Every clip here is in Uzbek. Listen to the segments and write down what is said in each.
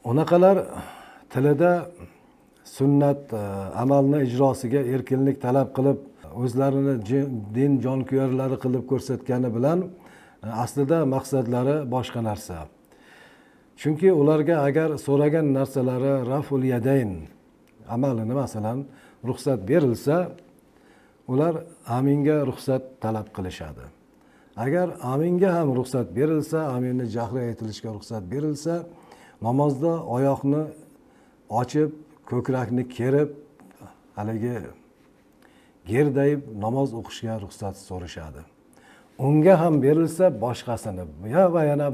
Unaqalar tilida sunnat amalni ijrosiga erkinlik talab qilib, o'zlarini din jonkuyarlari qilib ko'rsatgani bilan aslida maqsadlari boshqa narsa. Chunki ularga agar so'ragan narsalari raful yadayn amalini masalan ruxsat berilsa, ular aminga ruxsat talab qilishadi. Agar aminga ham ruxsat berilsa, aminni jahri aytilishga ruxsat berilsa, namozda oyoqni ochib, ko'krakni kerib, haligi gerdayib namoz o'qishga ruxsat so'rashadi. Unga ham berilsa, boshqasini ya va yana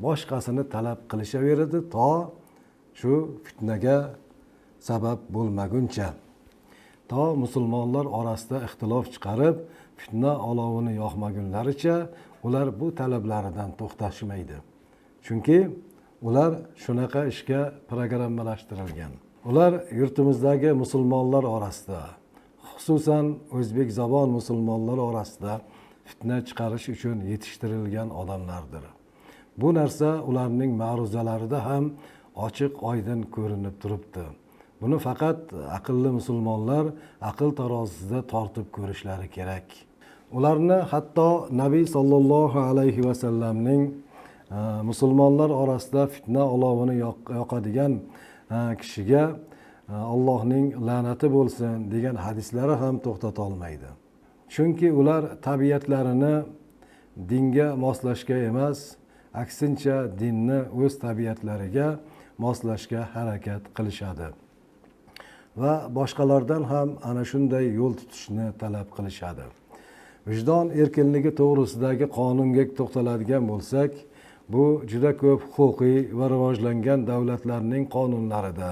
boshqasini talab qilishaveradi to shu fitnaga sabab bo'lmaguncha, to musulmonlar orasida ixtilof chiqarib, fitna olovini yoqmagunlaricha ular bu talablaridan to'xtashmaydi. Chunki ular shunaqa ishga programmalashtirilgan. Ular yurtimizdagi musulmonlar orasida, xususan o'zbek zabon musulmonlar orasida fitna chiqarish uchun yetishtirilgan odamlardir. Bu narsa ularning ma'ruzalarida ham ochiq oydin ko'rinib turibdi. Buni faqat aqlli musulmonlar aql tarozisida tortib ko'rishlari kerak. Ularni hatto Nabiy sollallohu alayhi vasallamning musulmonlar orasida fitna olovini yoqadigan kishiga Allohning la'nati bo'lsin degan hadislari ham to'xtata olmaydi. Chunki ular tabiatlarini dinga moslashga emas, aksincha dinni o'z tabiatlariga moslashga harakat qilishadi va boshqalardan ham ana shunday yo'l tutishni talab qilishadi. Vijdon erkinligi to'g'risidagi qonunga to'xtaladigan bo'lsak, bu juda ko'p huquqiy va rivojlangan davlatlarning qonunlarida,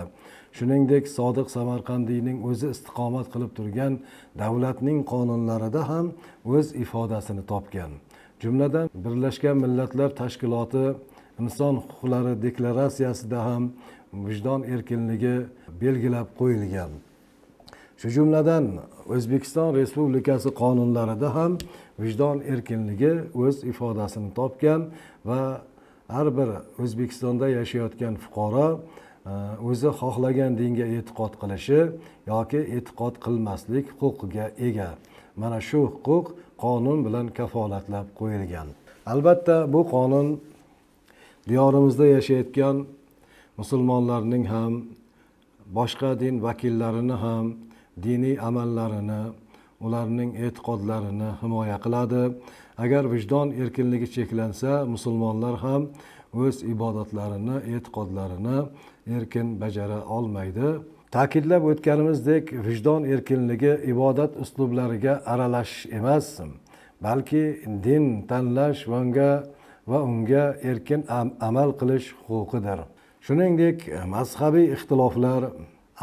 shuningdek Sodiq Samarqandiyning o'zi istiqomat qilib turgan davlatning qonunlarida ham o'z ifodasini topgan. Jumladan, Birlashgan Millatlar Tashkiloti inson huquqlari deklaratsiyasida ham vijdon erkinligi belgilab qo'yilgan. Shu jumladan O'zbekiston Respublikasi qonunlarida ham vijdon erkinligi o'z ifodasini topgan va har bir O'zbekistonda yashayotgan fuqaro o'zi xohlagan dinga e'tiqod qilishi yoki e'tiqod qilmaslik huquqiga ega. Mana shu huquq qonun bilan kafolatlab qo'yilgan. Albatta, bu qonun diyorimizda yashayotgan musulmonlarning ham, boshqa din vakillarini ham diniy amallarini, ularning e'tiqodlarini himoya qiladi. Agar vijdon erkinligi cheklansa, musulmonlar ham o'z ibodatlarini, e'tiqodlarini erkin bajara olmaydi. Ta'kidlab o'tganimizdek, vijdon erkinligi ibodat uslublariga aralashish emas, balki din tanlash va unga erkin amal qilish huquqidir. Shuningdek, mazhabiy ixtiloflar,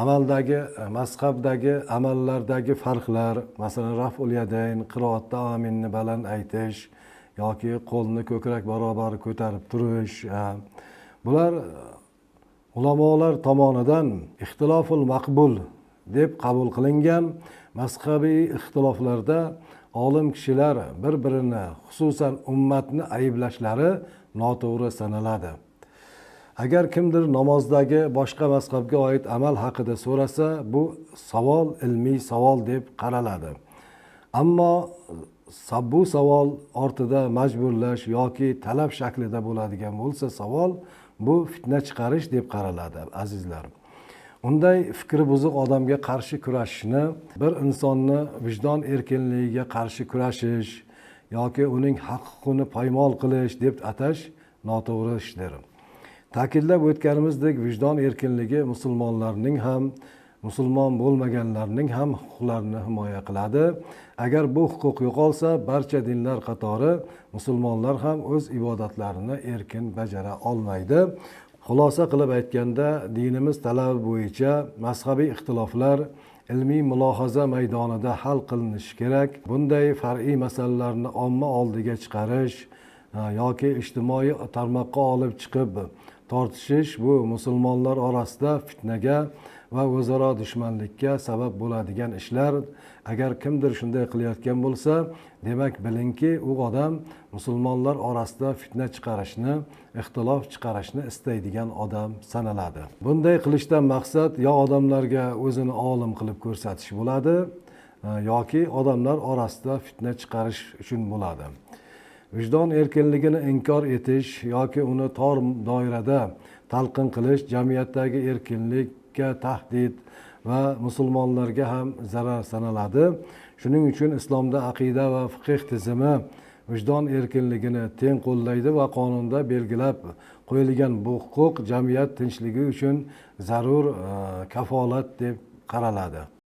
amaldagi, mazhabdagi amallardagi farqlar, masalan, raful yadayn, qiroatda aminni baland aytish yoki qo'lni ko'krak barobar ko'tarib turish, bular ulamolar tomonidan ixtiloful maqbul deb qabul qilingan. Mazhabiy ixtiloflarda olim kishilar bir-birini, xususan ummatni ayblashlari noto'g'ri sanaladi. Agar kimdir namozdagi boshqa mazhabga oid amal haqida so'rasa, bu savol ilmiy savol deb qaraladi. Ammo bu savol ortida majburlash yoki talab shaklida bo'ladigan bo'lsa savol, bu fitna chiqarish deb qaraladi, azizlar. Unday fikri buzuq odamga qarshi kurashishni bir insonni vijdon erkinligiga qarshi kurashish yoki uning haq-huquqini poymol qilish deb atash noto'g'ri ishdir. Ta'kidlab o'tganimizdek, vijdon erkinligi musulmonlarning ham, musulmon bo'lmaganlarning ham huquqlarini himoya qiladi. Agar bu huquq yo'qolsa, barcha dinlar qatori musulmonlar ham o'z ibodatlarini erkin bajara olmaydi. Xulosa qilib aytganda, dinimiz talabi bo'yicha mazhabiy ixtiloflar ilmiy mulohaza maydonida hal qilinishi kerak. Bunday far'iy masalalarni omma oldiga chiqarish yoki ijtimoiy tarmoqqa olib chiqib Tortishish bu musulmonlar orasida fitnaga va o'zaro dushmanlikka sabab bo'ladigan ishlar. Agar kimdir shunday qilayotgan bo'lsa, demak bilingki, u odam musulmonlar orasida fitna chiqarishni, ixtilof chiqarishni istaydigan odam sanaladi. Bunday qilishdan maqsad yo odamlarga o'zini olim qilib ko'rsatish bo'ladi, yoki odamlar orasida fitna chiqarish uchun bo'ladi. Vijdon erkinligini inkor etish yoki uni tor doirada talqin qilish jamiyatdagi erkinlikka tahdid va musulmonlarga ham zarar sanaladi. Shuning uchun islomda aqida va fiqh tizimi vijdon erkinligini teng qo'llaydi va qonunda belgilab qo'yilgan bu huquq jamiyat tinchligi uchun zarur kafolat deb qaraladi.